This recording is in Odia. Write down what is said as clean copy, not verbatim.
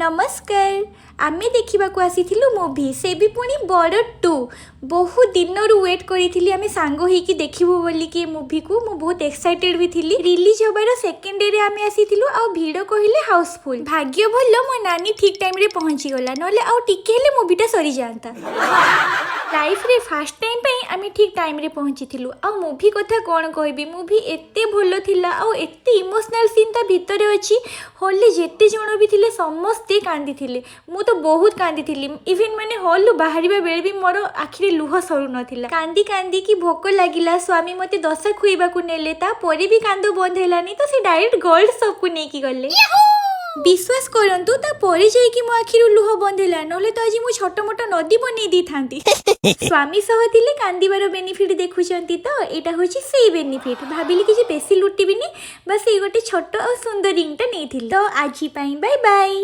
ନମସ୍କାର। ଆମେ ଦେଖିବାକୁ ଆସିଥିଲୁ ମୁଭି, ସେ ବି ପୁଣି ବର୍ଡର 2। ବହୁତ ଦିନରୁ ୱେଟ୍ କରିଥିଲି ଆମେ ସାଙ୍ଗ ହେଇକି ଦେଖିବୁ ବୋଲିକି ଏ ମୁଭିକୁ। ମୁଁ ବହୁତ ଏକ୍ସାଇଟେଡ୍ ବି ଥିଲି। ରିଲିଜ୍ ହେବାର ସେକେଣ୍ଡ ଡେରେ ଆମେ ଆସିଥିଲୁ ଆଉ ଭିଡ଼ କହିଲେ ହାଉସଫୁଲ୍। ଭାଗ୍ୟ ଭଲ, ମୋ ନାନୀ ଠିକ୍ ଟାଇମ୍ରେ ପହଞ୍ଚିଗଲା, ନହେଲେ ଆଉ ଟିକେ ହେଲେ ମୁଭିଟା ସରିଯାଆନ୍ତା। ଲାଇଫ୍ରେ ଫାର୍ଷ୍ଟ ଟାଇମ୍ ପାଇଁ ଆମେ ଠିକ୍ ଟାଇମ୍ରେ ପହଞ୍ଚିଥିଲୁ। ଆଉ ମୁଭି କଥା କ'ଣ କହିବି? ମୁଭି ଏତେ ଭଲ ଥିଲା ଆଉ ଏତେ ଇମୋସନାଲ୍ ସିନ୍ ତା ଭିତରେ ଅଛି। ହଲ୍ରେ ଯେତେ ଜଣ ବି ଥିଲେ, ସମସ୍ତେ କାନ୍ଦିଥିଲେ। ମୁଁ ତ ବହୁତ କାନ୍ଦିଥିଲି। ଇଭେନ୍ ମାନେ ହଲ୍ରୁ ବାହାରିବା ବେଳେ ବି ମୋର ଆଖିରେ ଲୁହ ସରୁନଥିଲା। କାନ୍ଦି କାନ୍ଦିକି ଭୋକ ଲାଗିଲା। ସ୍ୱାମୀ ମୋତେ ଦୋସା ଖୁଇବାକୁ ନେଲେ। ତାପରେ ବି କାନ୍ଦ ବନ୍ଦ ହେଲାନି, ତ ସେ ଡାଇରେକ୍ଟ ଗୋଲ୍ଡ ସପ୍କୁ ନେଇକି ଗଲେ। ବିଶ୍ୱାସ କରନ୍ତୁ, ତାପରେ ଯାଇକି ମୋ ଆଖିରୁ ଲୁହ ବନ୍ଦ ହେଲା, ନହେଲେ ତ ଆଜି ମୁଁ ଛୋଟ ମୋଟ ନଦୀ ବନେଇ ଦେଇଥାନ୍ତି। ସ୍ୱାମୀ ସହ ଥିଲେ କାନ୍ଦିବାର ବେନିଫିଟ୍ ଦେଖୁଛନ୍ତି ତ? ଏଇଟା ହେଉଛି ସେଇ ବେନିଫିଟ୍। ଭାବିଲି କିଛି ବେଶୀ ଲୁଟିବିନି, ବାସ୍ ଏଇ ଗୋଟେ ଛୋଟ ଆଉ ସୁନ୍ଦର ରିଙ୍ଗଟା ନେଇଥିଲି। ତ ଆଜି ପାଇଁ ବାଇ ବାଇ।